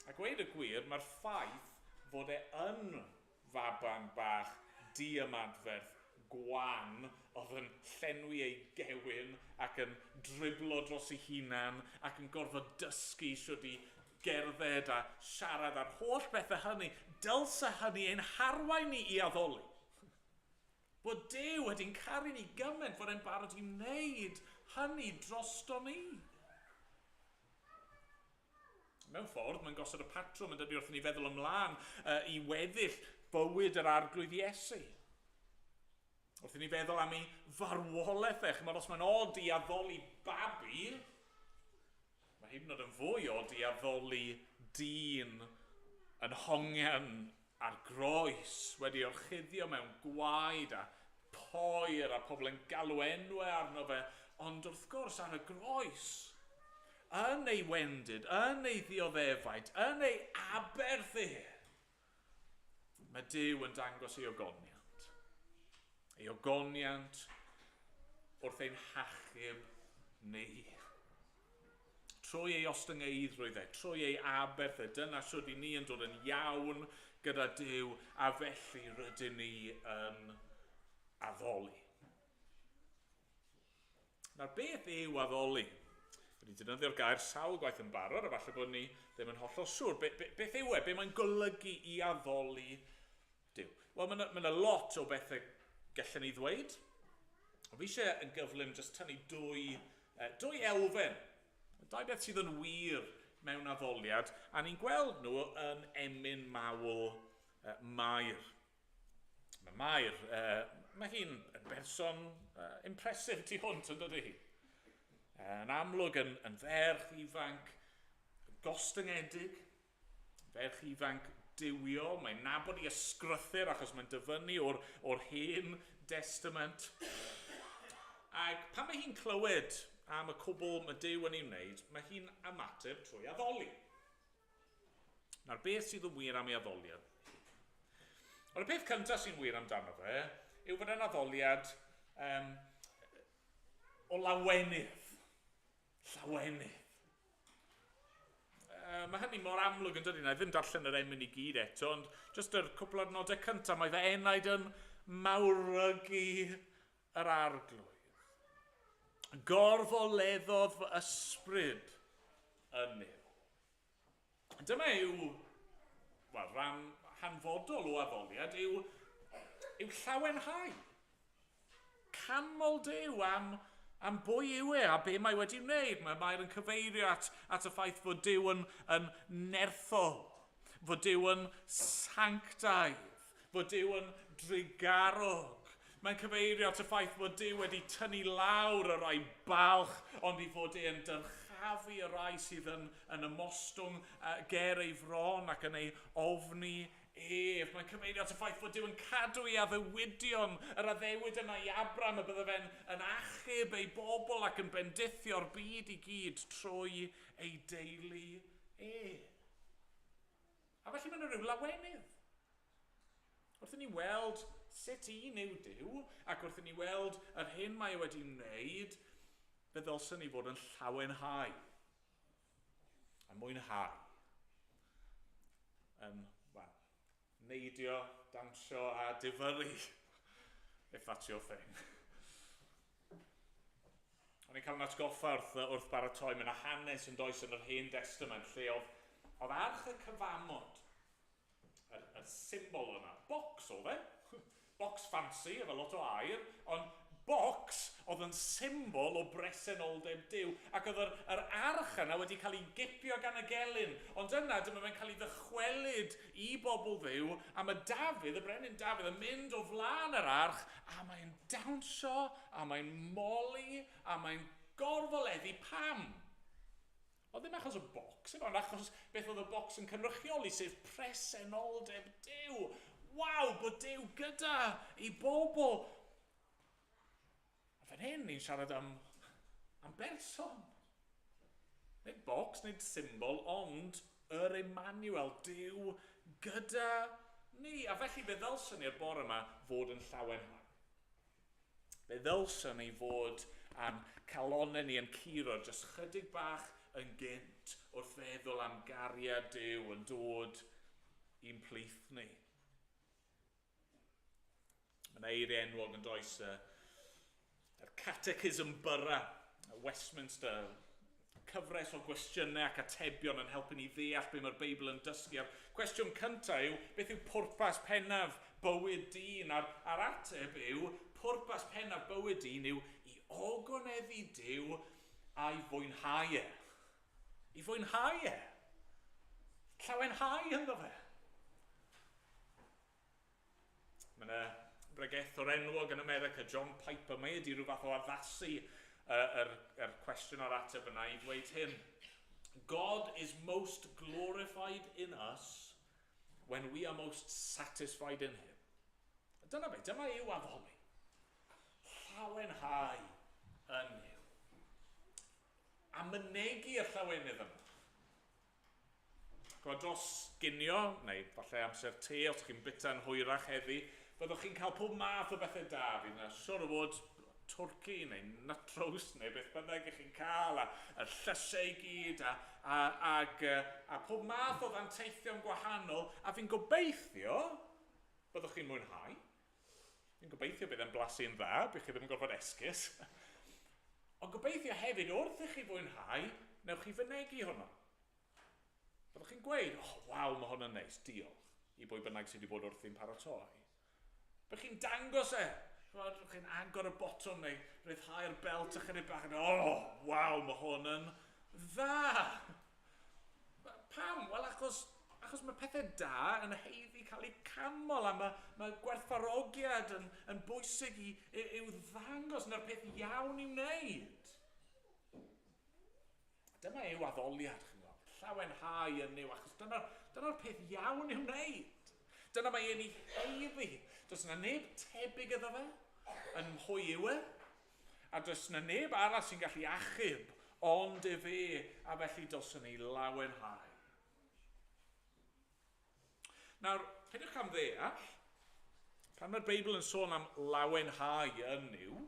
A gweud y gwir, mae'r ffaith fod e yn faban bach diymadferth gwan oedd yn llenwi ei gewyn ac yn driblo dros ei hunan ac yn gorfod dysgu shwd i gerdded a siarad a'r holl bethau hynny, dylse hynny ein harwain ni i addoli. Bod Duw wedi'n caru ni gymaint fod e'n barod i wneud hynny drosto ni. Mewn ffordd, mae'n gosod y patrwm yn dydy wrth i ni feddwl ymlaen uh, i weddill bywyd yr arglwydd Iesu. Wrth i ni feddwl am ei farwolaeth e, chymod, os mae'n od i addoli babi, mae hyd yn oed yn fwy od i addoli dyn yn hongian ar groes, wedi orchuddio mewn gwaed a poer a pobl yn galw enwau arno fe, ond wrth gwrs ar y groes, yn ei wendid, yn ei ddioddefaint, yn ei aberth e, mae Duw yn dangos ei ogoniant. Ei ogoniant wrth ein hachub ni. Trwy ei ostyngeiddrwydd e, trwy ei aberth e, dyna siwr i ni yn dod yn iawn gyda Duw, a felly rydyn ni yn addoli. Nawr, beth yw addoli? Wedi defnyddio'r gair sawl gwaith yn barod, a falle bod ni ddim yn hollol siŵr. Be, be, beth yw e? Be mae'n golygu i addoli Duw? Wel, mae yna ma lot o bethau gallen ni ddweud. Ond fi eisiau yn gyflym jyst tynnu dwy, dwy elfen. Dau beth sydd yn wir mewn addoliad, a ni'n gweld nhw yn emyn mawl Mair. Mae Mair, uh, mae hi'n berson uh, impressive tu hwnt yn dydy hi. Yn amlwg yn, yn ferch ifanc gostyngedig, ferch ifanc duwiol, mae'n nabod i ysgrythyr achos mae'n dyfynnu o'r, or hen testament. Ac pan mae hi'n clywed am y cwbl mae Duw yn ei wneud, mae hi'n ymateb trwy addoli. Nawr, beth sydd yn wir am ei addoliad? Ond y peth cyntaf sy'n wir amdano fe yw fod e'n addoliad um, o lawenydd. Llawenydd. Uh, mae hynny mor amlwg yn dydy. Na i ddim darllen yr emyn i gyd eto, ond jyst yr cwpl o'r nodau cyntaf, mae fy enaid yn mawrygu yr arglwydd. Gorfoleddodd fy ysbryd yn Nuw. Dyma yw, wel, rhan hanfodol o addoliad yw, yw llawenhau. Canmol Duw am, am bwy yw e a be mae wedi wneud. Mae Mair yn cyfeirio at, at y ffaith fod Duw yn, yn nerthol, fod Duw yn sanctaidd, fod Duw yn drugarog. Mae'n cyfeirio at y ffaith bod Duw wedi tynnu lawr y rai balch, ond i fod e'n dyrchafu y rai sydd yn, yn ymostwng uh, ger ei fron ac yn ei ofni ef. Mae'n cyfeirio at y ffaith bod Duw yn cadw ei addewidion, yr addewid yna i Abram y bydde fe'n yn achub ei bobl ac yn bendithio'r byd i gyd trwy ei deulu e. A felly mae'n rhyw lawenydd. Wrth i ni weld sut un yw Duw, ac wrth i ni weld yr hyn mae e wedi wneud, fe ddylsen ni fod yn llawenhau a mwynhau. Yn, wel, neidio, dawnsio a difyrru, if that's your thing. O'n i'n cael yn atgoffa wrth, wrth baratoi, mae yna hanes yn does yn yr Hen Testament lle oedd, oedd arch y cyfamod, yr, yr symbol yna, bocs oedd e, bocs ffansi efo lot o air, ond bocs oedd yn symbol o bresenoldeb Duw, ac oedd yr, yr arch yna wedi cael ei gipio gan y gelyn, ond yna dyma fe'n cael ei ddychwelyd i bobl Dduw, a mae Dafydd, y brenin Dafydd, yn mynd o flaen yr arch, a mae'n dawnsio, a mae'n moli, a mae'n gorfoleddu. Pam? Oedd ddim achos y bocs, ond achos beth oedd y bocs yn cynrychioli, sef presenoldeb Duw. Waw, bod Duw gyda i bobl. A fan hyn, ni'n siarad am, am berson. Nid bocs, nid symbol, ond yr Emmanuel, Duw gyda ni. A felly fe ddylswn ni'r bore yma fod yn llawenhau. Fe ddylswn ni fod a'n calonnau ni yn curo jyst chydig bach yn gynt wrth feddwl am gariad Duw yn dod i'n plith ni. Mae yna eiriau enwog yn does, yr Catechism Byrra, Westminster, cyfres o gwestiynau ac atebion yn helpu ni ddeall be mae'r Beibl yn dysgu. A'r cwestiwn cyntaf yw, beth yw pwrpas pennaf bywyd dyn? A'r, a'r ateb yw, pwrpas pennaf bywyd dyn yw i ogoneddu Duw a'i fwynhau e. I fwynhau e. Llawenhau ynddo fe. Mae yna bregethwr enwog yn America, John Piper, mae wedi rhyw fath o addasu yr, yr cwestiwn a'r ateb yna i ddweud hyn. God is most glorified in us when we are most satisfied in him. Dyna be, dyma yw addoli. Llawenhau yn Nuw. A mynegi y llawenydd yma. Chimod, dros ginio, neu falle amser te os chi'n bwyta'n hwyrach heddi, byddwch chi'n cael pob math o bethau da. Fydd yna siwr o fod twrci neu nut roast neu beth bynnag ych chi'n cael, a, y llysiau i gyd, a, a, ag, a pob math o ddanteithion gwahanol, a fi'n gobeithio byddwch chi'n mwynhau. Fi'n gobeithio bydd e'n blasu'n dda, bydd chi ddim yn gorfod esgus. Ond gobeithio hefyd wrth i chi fwynhau, newch chi fynegi hwnnw. Byddwch chi'n gweud, oh, waw, mae hwn yn neis, diolch, i bwy bynnag sydd wedi bod wrthi'n paratoi. Byddwch chi'n dangos e, byddwch chi'n agor y botwm neu rhyddhau'r belt ychydig bach, oh, waw, mae hwn yn dda. Pam? Wel, achos, achos mae pethau da yn haeddu cael eu canmol a mae, mae gwerthfawrogiad yn, yn bwysig i, i, i'w ddangos na'r peth iawn i'w wneud. Dyma yw addoliad, chi'n gweld. Llawenhau yn Nuw, achos dyna'r dyna peth iawn i'w wneud. Dyna mae e'n ei haeddu. Does yna neb tebyg iddo fe, yn mhwy yw e, a does yna neb arall sy'n gallu achub ond efe, a felly dylswn ni lawenhau. Nawr, peidiwch am ddeall, pan mae'r Beibl yn sôn am lawenhau yn Nuw,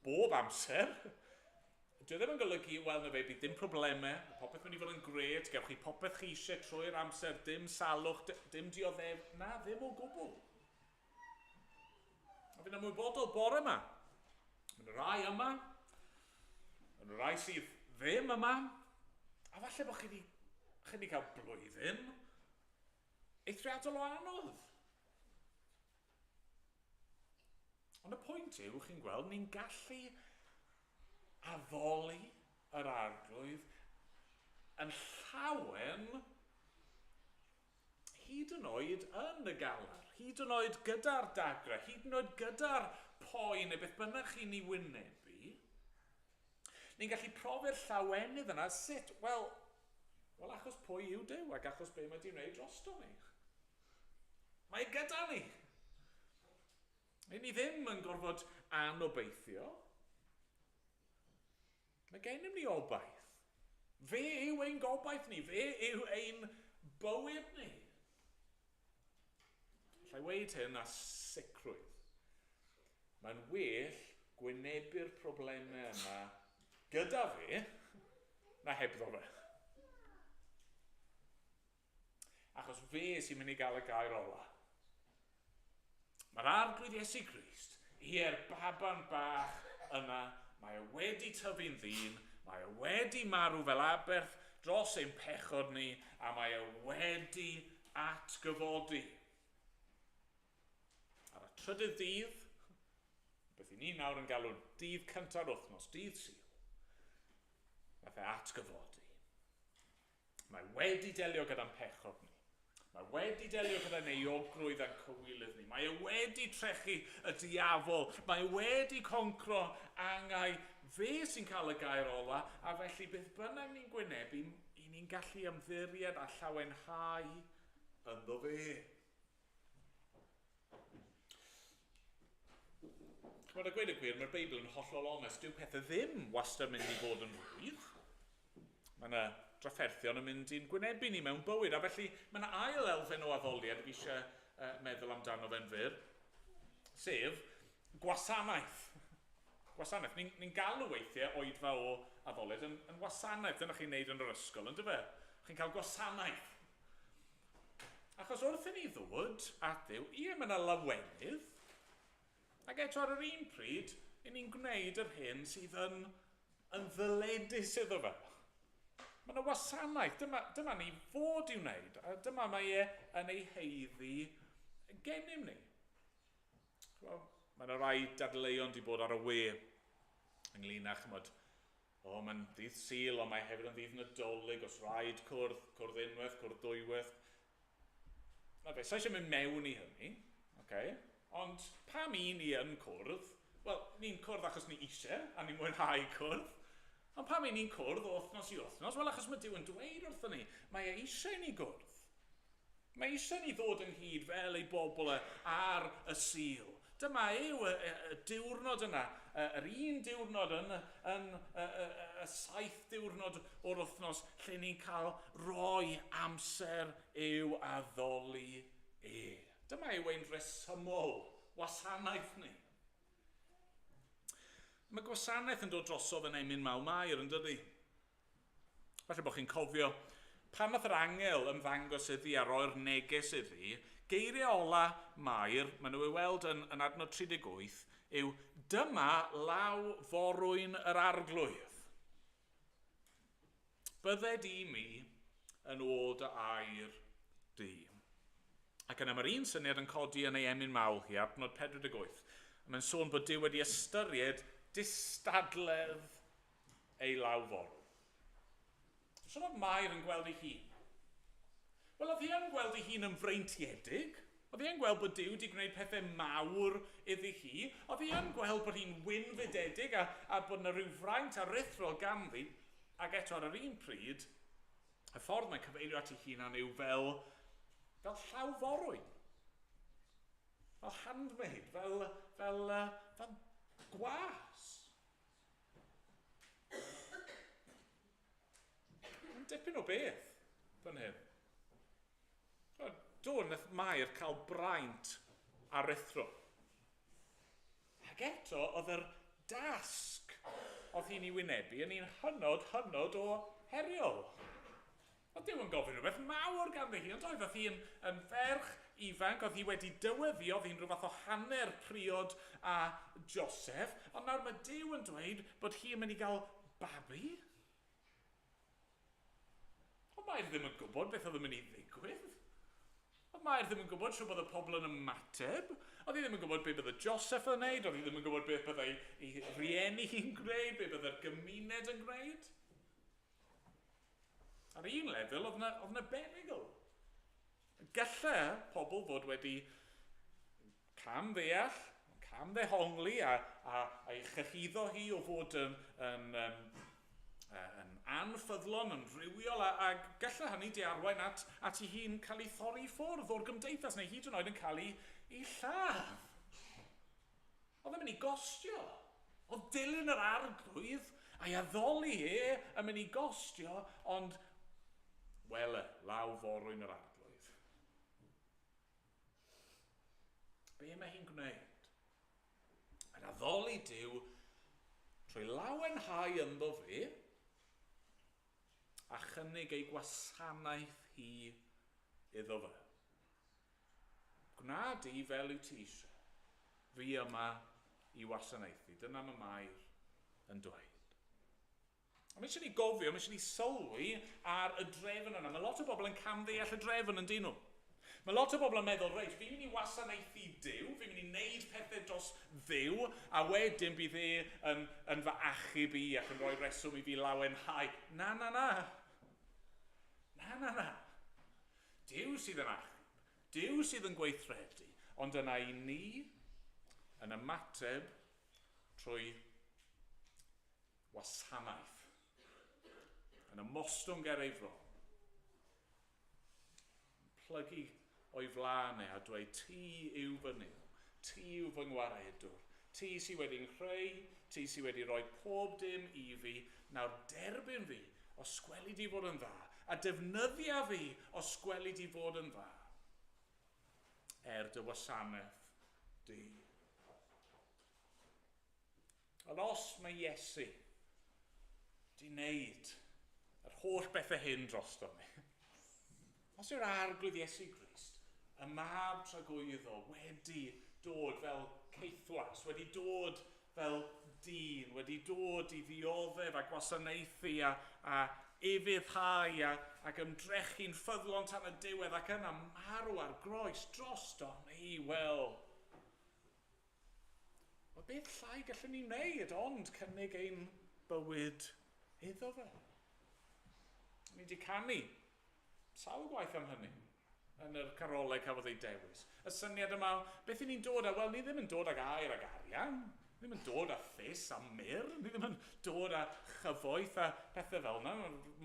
bob amser, dwi e ddim yn golygu, wel na fe, bydd dim problemau, mae popeth mynd i fod yn gret, gewch chi popeth chi eisiau trwy'r amser, dim salwch, dim dioddef, na, ddim o gwbl. A fi'n ymwybodol bore yma, mae'n rai yma, mae'n rai sydd ddim yma, a falle bod chi wedi, chi wedi cael blwyddyn eithriadol o anodd. Ond y pwynt yw, chi'n gweld, ni'n gallu addoli yr arglwydd yn llawen hyd yn oed yn y galar, hyd yn oed gyda'r dagrau, hyd yn oed gyda'r poen neu beth bynnag chi'n ei wynebu, ni'n gallu profi'r llawenydd yna. Sut? Wel, wel achos pwy yw Duw ac achos be mae di wneud drosto ni. Mae e gyda ni. Ni ddim yn gorfod anobeithio. Mae gennym ni obaith. Fe yw ein gobaith ni. Fe yw ein bywyd ni. Allai weud hyn â sicrwydd. Mae'n well gwynebu'r problemau yma gyda fe na hebddo fe. Achos fe sy'n mynd i gael y gair ola. Mae'r arglwydd Iesu Grist, ie'r baban bach yna, mae e wedi tyfu'n ddyn, mae e wedi marw fel aberth dros ein pechod ni, a mae e wedi atgyfodi. Ar y trydydd dydd, Beth i ni nawr yn galw dydd cynta'r wythnos, dydd Sul, nath e atgyfodi. Mae wedi delio gyda'n pechod ni. Mae wedi delio gyda'n euogrwydd a'n cywilydd ni. Mae e wedi trechu y diafol. Mae e wedi concro angau. Fe sy'n cael y gair ola, a felly beth bynnag ni'n gwynebu, i ni'n gallu ymddiried a llawenhau ynddo fe. Chymod, a gweud y gwir, mae'r Beibl yn hollol onest. Dyw pethau ddim wastad mynd i fod yn rhwydd. Mae yna drafferthion yn mynd i'n gwynebu ni mewn bywyd, a felly mae yna ail elfen o addoliad fi eisiau meddwl amdano fe'n fyr, sef gwasanaeth. Gwasanaeth. Ni'n ni galw weithiau oedfa o addoliad yn wasanaeth. Dyna chi'n neud yn yr ysgol, yn dyfe? Chi'n cael gwasanaeth. Achos wrth i ni ddod at Dduw, ie, mae yna lawenydd, ac eto ar yr un pryd, i ni'n gwneud yr hyn sydd yn ddyledus iddo fe. Mae yna wasanaeth, dyma ni fod i'w wneud, a dyma mae e yn ei heiddi gennym ni. Wel, mae yna rai dadleuon di bod ar y we ynglyn â, chymod, o, mae'n ddydd Sul, ond mae hefyd yn ddydd Nadolig, os rhaid cwrdd, cwrdd unwaith, cwrdd dwywaith. Na fe, sa eisiau mynd mewn i hynny, okay? Ond pam i ni yn cwrdd? Wel, ni'n cwrdd achos ni eisiau, a ni'n mwynhau cwrdd. Ond pam i ni'n cwrdd o wythnos i wythnos? Wel, achos mae Duw yn dweud wrthyn ni, mae e eisiau i ni gwrdd. Mae eisiau ni ddod ynghyd fel ei bobl e ar y Sul. Dyma yw y diwrnod yna, yr un diwrnod yn y 7 diwrnod o'r wythnos lle ni'n cael rhoi amser i'w addoli e. Dyma yw ein rhesymol wasanaeth ni. Mae gwasanaeth yn dod drosodd yn emyn mawl Mair, yn dydy? Falle bod chi'n cofio, pan nath yr angel ymddangos iddi a roi'r neges iddi, geiriau ola Mair, maen nhw i weld yn adnod 38, yw dyma law forwyn yr arglwydd. Bydded i mi yn ôl dy air di. Ac yna mae'r un syniad yn codi yn ei emyn mawl hi, adnod 48. A mae'n sôn bod Duw wedi ystyried distadledd ei law forwyn. So oedd Mair yn gweld ei hun? Wel, oedd hi yn gweld ei hun yn freintiedig. Oedd hi yn gweld bod Duw wedi gwneud pethau mawr iddi hi. Oedd hi yn gweld bod hi'n wynfydedig a bod yna rhyw fraint aruthrol ganddi. Ac eto ar yr un pryd, y ffordd mae'n cyfeirio at ei hunan yw fel llaw forwyn. Fel handmaid, fel gwas. Mae'n dipyn o beth fan hyn. Do, nath Mair cael braint aruthrol. Ac eto, oedd yr dasg oedd hi'n ei wynebu yn un hynod, hynod o heriol. Oedd Duw yn gofyn rhywbeth mawr ganddi hi, ond oedd hi yn ferch ifanc, oedd hi wedi dyweddi, oedd hi'n rhyw fath o hanner priod â Joseph, ond nawr mae Duw yn dweud bod hi yn mynd i gael babi. Ond Mair ddim yn gwybod beth oedd yn mynd i ddigwydd. Oedd Mair ddim yn gwybod shwt bydd y pobl yn ymateb. Oedd hi ddim yn gwybod beth bydde Joseph yn wneud, oedd hi ddim yn gwybod beth byddai ei rhieni hi'n gwneud, beth byddai'r gymuned yn gwneud. Ar un lefel, oedd yna berygl. Gallai pobl fod wedi cam ddeall, cam ddehongli a'i chyhuddo hi o fod yn anffyddlon, yn rhywiol, a gallai hynny di arwain at ei hun cael ei thorri ffwrdd o'r gymdeithas, neu hyd yn oed yn cael ei lladd. Oedd yn mynd i gostio. Oedd dilyn yr arglwydd a'i addoli e yn mynd i gostio, ond wele, law forwyn yr arglwydd. Be mae hi'n gwneud? Mae'n addoli Duw trwy lawenhau ynddo fe a chynnig ei gwasanaeth hi iddo fe. Gwna di fel yw ti eisiau. Fi yma i wasanaethu. Dyna mae Mair yn dweud. A mae eisiau ni gofio, mae eisiau ni sylwi ar y drefn yna. Mae lot o bobl yn camddeall y drefn yn dyn nhw. Mae lot o bobl yn meddwl, reit, fi'n mynd i wasanaethu Duw, fi'n mynd i wneud pethau dros Dduw, a wedyn bydd e yn fy achub i ac yn rhoi reswm i fi lawenhau. Na, na, na. Na, na, na. Duw sydd yn achub. Duw sydd yn gweithredu. Ond yna i ni yn ymateb trwy wasanaeth. Yn ymostwng ger ei fron. Plygu o'i flaen e a dweud, ti yw fy Nuw, ti yw fy ngwaredwr, ti sydd wedi nghreu, ti sydd wedi rhoi pob dim i fi, nawr derbyn fi, os gweli di fod yn dda, a defnyddia fi os gweli di fod yn dda, er dy wasanaeth di. Ond os mae Iesu di wneud yr holl bethau hyn drosto ni, os yw'r Arglwydd Iesu Grist, y mab tragwyddol, wedi dod fel caethwas, wedi dod fel dyn, wedi dod i ddioddef a gwasanaethu a ufuddhau ac ymdrechu'n ffyddlon tan y diwedd ac yna marw ar groes drosto ni, wel, beth llai gallwn ni wneud ond cynnig ein bywyd iddo fe. Ni wedi canu sawl gwaith am hynny yn yr carolau cafodd ei dewis. Y syniad yma, beth i ni'n dod â? Wel, ni ddim yn dod ag aur ag arian. Ni ddim yn dod â thus a myrr. Ni ddim yn dod â chyfoeth a pethau fel yna.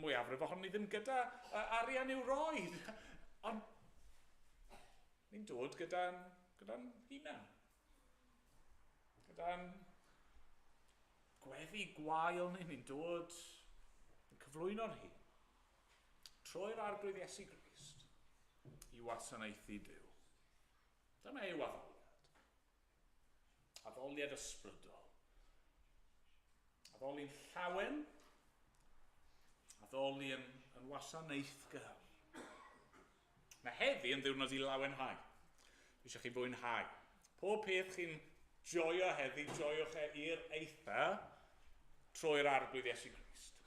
Mwyafrif ohonon ni ddim gyda arian i'w roi. Ond ni'n dod gyda'n hunan. Gyda'n gweddi gwael ni, ni'n dod yn cyflwyno'n hun trwy'r Arglwydd Iesu Grist i wasanaethu Duw. Dyma yw addoliad. Addoliad ysbrydol. Addoli'n llawen, addoli yn wasanaethgar. Mae heddi yn ddiwrnod i lawenhau. Fi eisiau chi fwynhau. Pob peth chi'n joio heddi, joiwch e i'r eitha trwy'r Arglwydd Iesu Grist.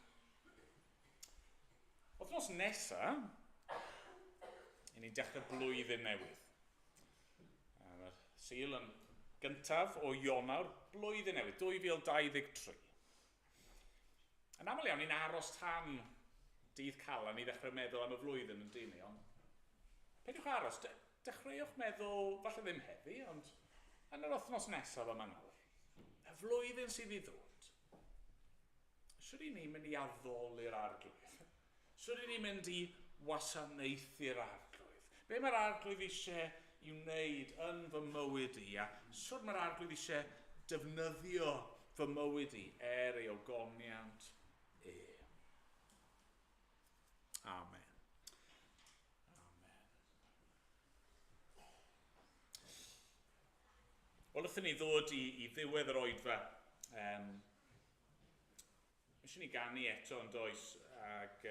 Wythnos nesaf, i ni'n dechrau blwyddyn newydd. Mae'r Sul yn gyntaf o Ionawr, blwyddyn newydd, 2023. Yn aml iawn, ni'n aros tan dydd Calan i ddechrau meddwl am y flwyddyn yn dyn ni, ond peidiwch aros, dechreuwch meddwl, falle ddim heddi, ond yn yr wythnos nesaf yma nawr, y flwyddyn sydd i ddod, shwd i ni'n mynd i addoli'r Arglwydd? Shwd i ni'n mynd i wasanaethu'r Arglwydd? Be mae'r Arglwydd eisiau i wneud yn fy mywyd i? A shwd mae'r Arglwydd eisiau defnyddio fy mywyd i er ei ogoniant e? Amen. Amen. Wel, wrth i ni ddod i ddiwedd yr oedfa, eisiau ni ganu eto yn does, ac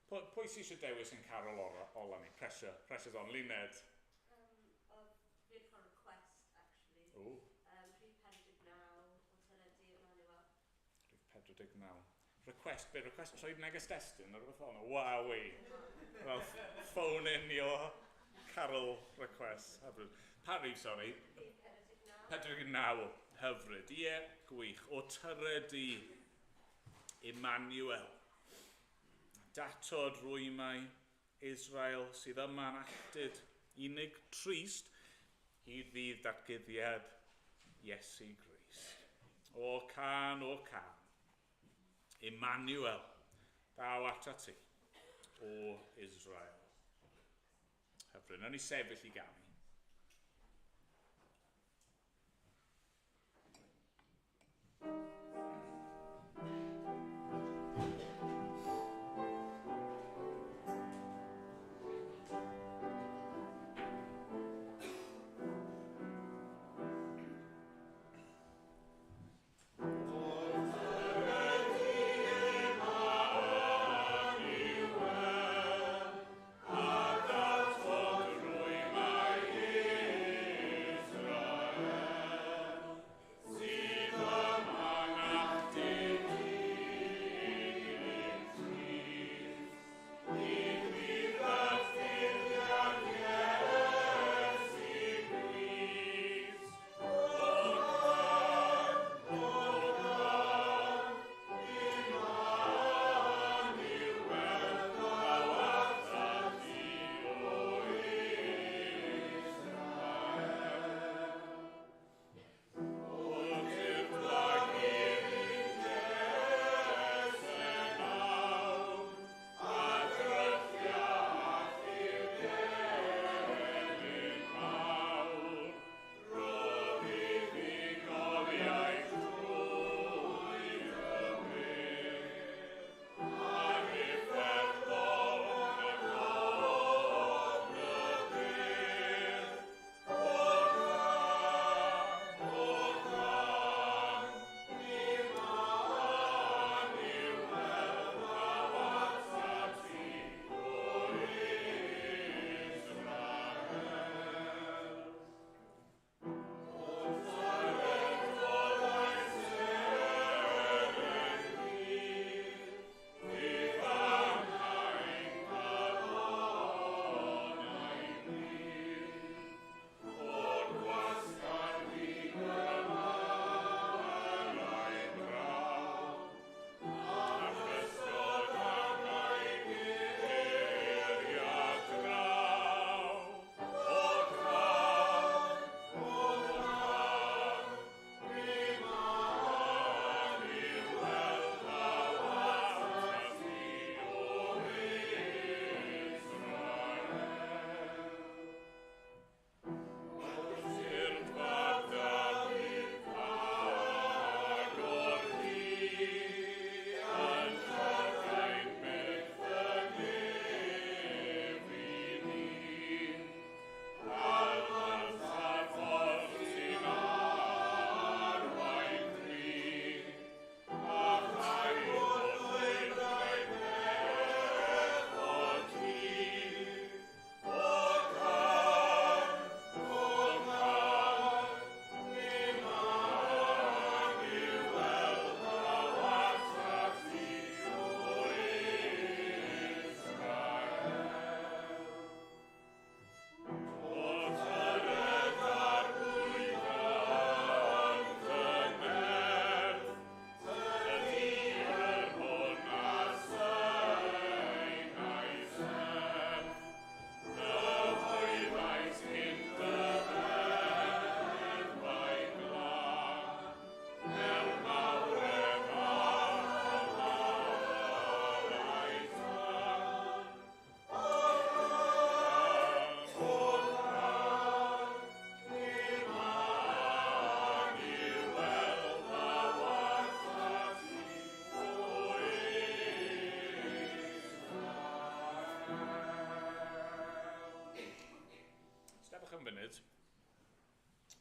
pwy sydd eisiau dewis yn carol ola ni? Pressure's on, Luned. Oedd fi'n cael request, actually. O. Rhif 49 o Teledu Emmanuel. Rhif 49. Request, be? Request trwy neges destun neu rhywbeth fel yna? Wowie. Well, phone in your carol request. Hyfryd. Pa rhif, sorry? Rhif 49. 49. Hyfryd. Ie, gwych. O Tyre di, Emmanuel. Datod rwymau Israel sydd yma'n alltud unig trist hyd ddydd datguddiad Iesu Grist. O can, o can. Emmanuel, daw atat ti, o Israel. Hyfryd, nawn ni sefyll i ganu.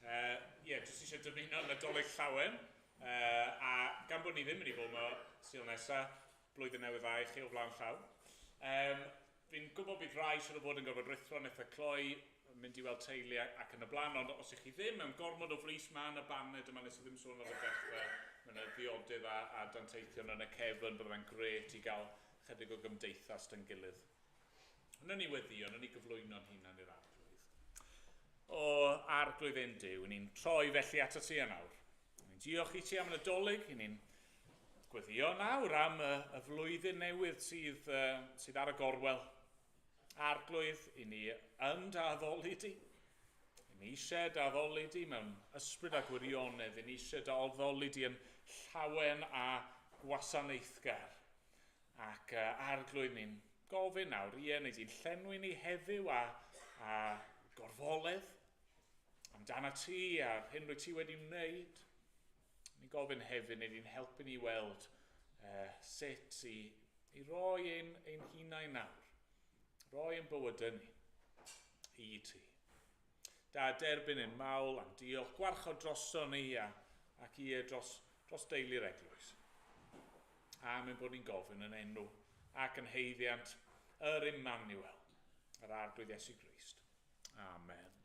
Yeah, jyst eisiau dymuno Nadolig llawen. A gan bod ni ddim yn mynd i fod yma Sul nesaf, blwyddyn newydd dda i chi o flaen llaw. Fi'n gwybod bydd rai siŵr o fod yn gorfod rhuthro yn eitha cloi, mynd i weld teulu ac yn y blaen, ond os ych chi ddim mewn gormod o frys, mae yna baned yma, nes i ddim sôn ar y dechrau, mae yna ddiodydd a danteithion yn y cefn, bydde fe'n grêt i gael chydig o gymdeithas dy'n gilydd. Yna ni weddio, yna ni gyflwyno'n hunan i'r Arglwydd. O Arglwydd ein Duw, ni'n troi felly at y ti yn awr. Ni'n diolch i ti am y Nadolig, ni'n gweddio nawr am y flwyddyn newydd sydd ar y gorwel. Arglwydd, i ni yn dy addoli di. I ni eisiau dy addoli di mewn ysbryd a gwirionedd. I ni eisiau dy addoli di yn llawen a gwasanaethgar. Ac Arglwydd, ni'n gofyn nawr, ie, neu di'n llenwi ni heddiw a gorfoledd amdano ti a'r hyn rwyt ti wedi wneud. Ni'n gofyn hefyd, neu di'n helpu ni weld sut i roi ein hunain nawr. Roi ein bywydau ni i ti. Da derbyn ein mawl a'n diolch, gwarchod droso ni ac ie dros deulu'r eglwys. A mae'n bod ni'n gofyn yn enw ac yn haeddiant yr Emmanuel, yr Arglwydd Iesu Grist. Amen.